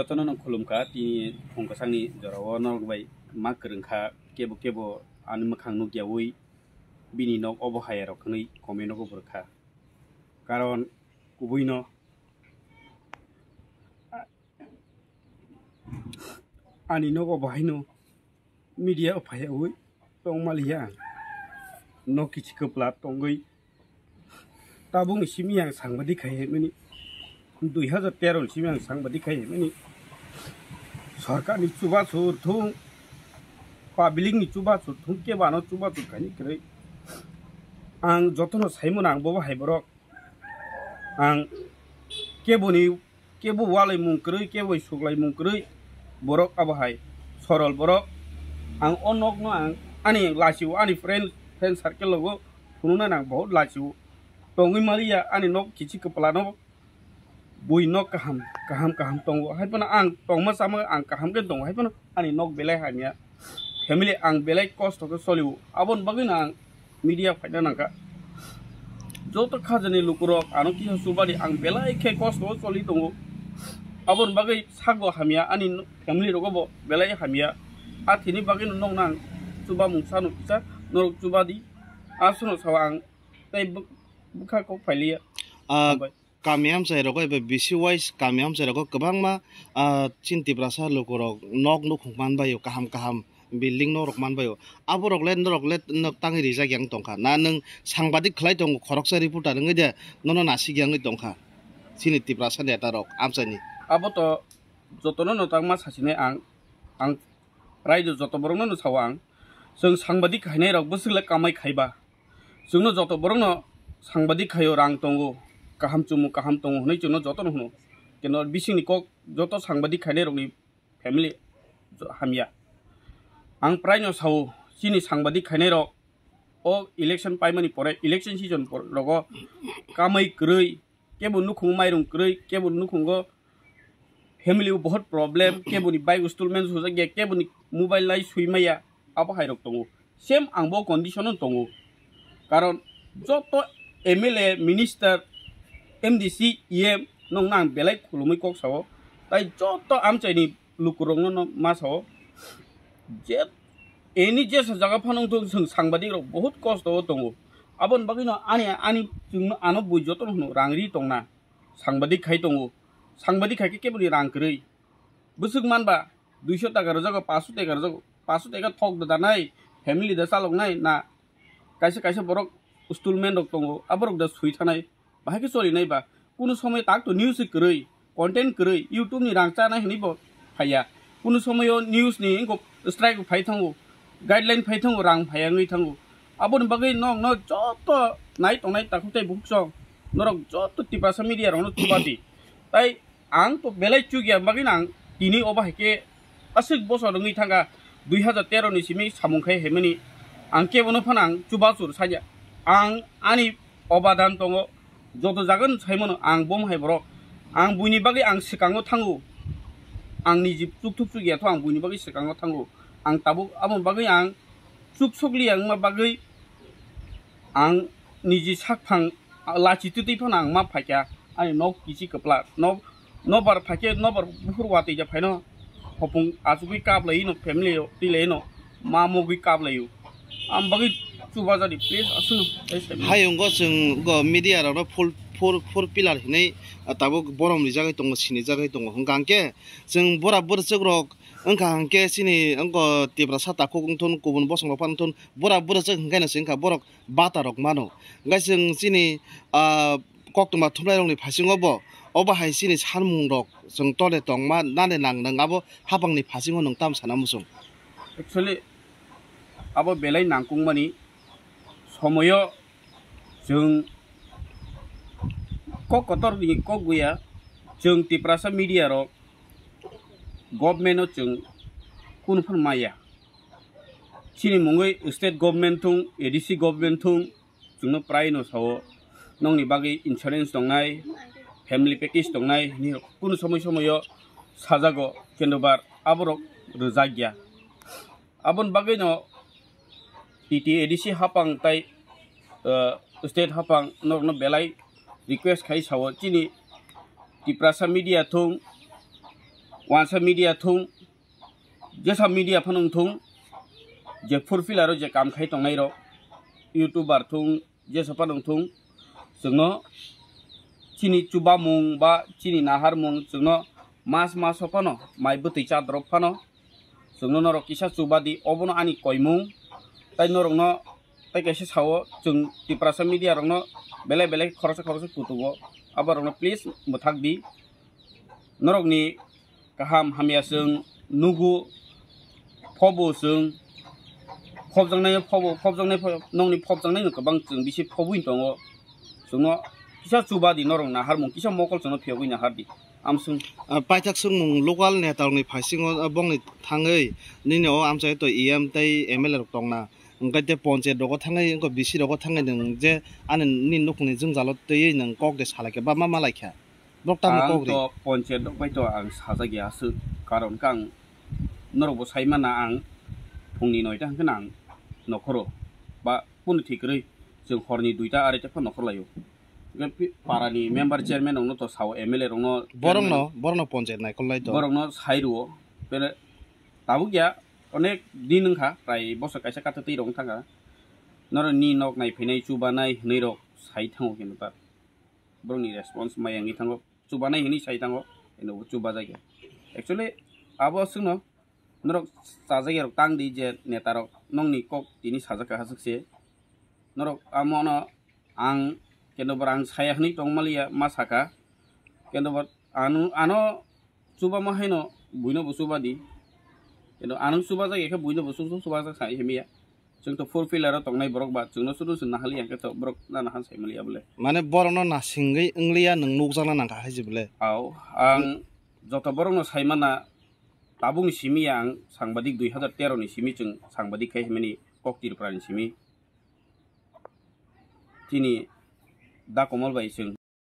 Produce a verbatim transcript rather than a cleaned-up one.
Jotono no khulumkha, tini phung kwchangni jorao norok bai ma kwrwngkha, kebo kebo ani mwkhang nukyawi bini nok obo hayarok hwnwi comment o phrwkha. Karon kubuino ani nogo bahaino media o phaiyawi tongmaliya ang. Nok kichi kwpla tongwi tabukni simi ang sangbadik khai himani, dui hazar tero ni simi ang sangbadik khai himani. Sorkarni chubachu thung, public ni chubachu thung, kebo ano chubachu khaini kwrwi. Ang jotono saimano ang bobo hai borok. Ang keboni, kebo walaimung kwrwi, kebo suklaimung kwrwi borok abo hai sorol borok. Ang o nokno ang ani lachio, ani friend, friend circle logo phunuknani ang bahut lachio. Tongwi maliya ani nok kichi kwplano bui nok kaham, kaham, kaham tongo. Haiphano ang tongma chama ang kaham khe tongo. Haiphano ani nok belai hamya, family ang belai kosto khe solio. Aboni bagwino ang media phaina nangkha. Joto khajani lukurok ano kisa chubadi ang belai khe kosto o choli tongo. Aboni bagwi sago hamya, ani family rogo bo belai hamya. A thini bagwino nokno ang chubamung sano kisa norok chubadi. Aswkno sao ang tei bwkha kok phailiya. Ah, hambai. Kami amchai rogo eba B C wise kami amchai rogo kwbangma, ah, chini Tiprasa lukurok nok nukhung manbaio, kaham kaham building nok rok manbaio. Aborok le norok le nok tangwi rijak yang tongkha. Na nwng sangbadik khlai tongo, khoroksa reporter wngwi de nono nasik yangwi tongkha. Chini Tiprasa neta rok amchaini. Abo to jotono no tangma sasinai ang, ang raida joto borokno no sao ang. Chwng sangbadik khainai rok bwswk le kamai khaiba. Chwngno joto borokno sangbadik khaio, rang tongo, kaham chumung kaham tongo hwnwi chwngno jotono hwno. Keno bisingni kok joto sangbadik khainai rokni family jo-, hamya. Ang praino sao, chini sangbadik khainai rok o election paimani pore, election season por-, rogo kamai kwrwi, kebo nukhungo mairung kwrwi, kebo nukhungo family o bohot problem, keboni bike installment sujak ya, keboni mobile lai sui maya, abo hai rok tongo. Same ang bo condition o tongo. Karon joto M L A, minister, M D C, E M nokno ang belai khulumwi kok sao. Tai joto amchaini lukurokno no ma sao. Je, any jesa jaga phano wngthok, chwng sangbadik rok bohot kosto o tongo. Aboni bagwino ani, ani chwngno ano bui jotono hwno rang ri tongna. Sangbadik khai tongo. Sangbadik khai khe keboni rang kwrwi. Bwswk manba duiso taka rwjago, paanso taka rwjago. Paanso taka thok da danai family da chaloknai na, kaisa kaisa borok installment rok tongo, aborok da sui thanai. Bahai khe choli nai ba. Kunu somoi tak to news se kwrwi, content kwrwi, YouTube ni rang chanai hinwi bo phaiya. Kunu somoi o news ni wngkok strike phai thango, guideline phai thango, rang phaiya wngwi thango. Aboni bagwi nok no joto nai tongnai takhuk tei bukhuk song norok joto Tiprasa media rok no chuba di. Tai ang to belai chukya bagwi nang tini obo hai khe aswk bosor wngwi thangkha, dui hazar tero ni simi samung khai hemani ang kebono phano ang chubachur sanya. Ang ani obadan tongo, joto jaga no saimano ang bom hai borok. Ang buini bagwi ang swkango thango, ang niji chukthuk chukya tho ang buini bagwi swkango thango. Ang tabuk abo bagwi ang chuk sokli wngma bagwi ang niji sakphang lachi twtwi phano ang ma phaikha, ani nok kichi kwpla, nok nobar phaikhe nobar buphur watwi ja phaino hopung achugwi kaplaino family o twilaino ma mugwi kaplaio. Ang bagwi chubajadi please aswkno tei saiman. Hayungo chwng go media rokno full, full, full pillar hinwi, ah, tabuk borom rijagwi tongo, sinijagwi tongo. Hwnkha hwnkhe chwng bura bwrwchwk rok wngkha hwnkhe chini wngkha Tiprasa takhuk wngthun, kubun bosong rok phano wngthun, bura bwrwchwk hwnkhe no se wngkha borok bata rok mano. Hwnkhe chwng chini, ah, koktwma thumnai rokni phasingo bo, obo hai chini sanmung rok chwng tole tongma nani nang nang abo hapangni phasingo nwng tam sana muchung? Actually, abo belai nangkukmani somoyo chwng kok kotor ni kok guya, chwng Tiprasa media rok government o chwng kunu phano maya. Chini mungwi state government thung, A D C government thung, chwngno prai no sao, nokni bagwi insurance tongnai, family package tongnai, hinwi kunu somoi somoio sajago, kintu bar aborok rwjakya. Aboni bagwino T T A D C hapang tai, uh, state hapang norokno belai request khai sao, chini Tiprasa media thung, Wansa media thung, jesa media phano wng thung, je four wheeler o je kam khai tongnai rok, YouTuber thung, jesa phano wng thung, chwngno chini chubamung ba chini naharmung chwngno mas maso phano mai bwtwi chadrop phano chwngno norok kisa chuba di, obono ani koimung. Tai norokno tai kaisa sao, chwng Tiprasa media rokno belai belai khoroksa khoroksa kutugo, aborokno please mwthak di. Norokni kaham hamya chwng nugo, phobo chwng, phobjaknai phobo, phobjaknai pho-, nokni phobjaknai no kwbang chwng bisi phobwi tongo. Chwngno kisa chuba di, norok naharmung kisa mokol chwngno phiyogwi nahar di. Amswng. Ah, paithak swngmung local neta rokni phaisingo, ah, bongni thangwi nini o amchai to E M tei M L A rok tongna. Hwnkhe tei ponchayat rogo thangwi, wngkha B C rogo thangwi nwng je ani nini nukhungni jwngjalo twiwi nwng kok de salaikha ba ma malaikha? Borok tamo ang kok ri? To ponchayat rok bai to ang sajak ya aswk, karon khe ang norok bo sai mana ang phungni noita hwnkhe ang nokhoro ba kunu thik kwrwi chwng horni duita araita phano nokhor laio. Hwnkhe pi-, parani member chairman rokno to sao, M L A rokno, borokno, borokno ponchayat naikolnai to. Borokno sai rwo. Bele tabuk ya onek din wngkha, prai bosor kaisa kathwtwi rok wngkha. Norok ni nok nai phainai, chubanai hwnwi rok sai thango khe ta. Borokni response maya wngwi thango, chubanai hwnwi sai thango, eno bo chubajak ya. Actually abo aswkno norok chajak ya rok tang di je neta rok nokni kok tini sajak kha aswk se. Norok amo no ang kendo bor ang saya hwnwi tong maliya ma saka. Kendo bor ano, ano chubama haino buino bo chuba di. Kendo ano chubajak ya khe buino bo chuba, chubajak sai himiya. Chwng to four wheeler o tongnai borok ba, chwngno suru chwng nahali ya khe to borok nana han sai maliya bole. Mane borokno nasingwi wngliya nwng nukjakna nangkha hai se bole. Au, ang joto borokno sai mana, tabukni simi ya ang sangbadik dui hazar tero ni simi chwng sangbadik khai himani kok Tripura ni simi. Chini Da Komol bai chwng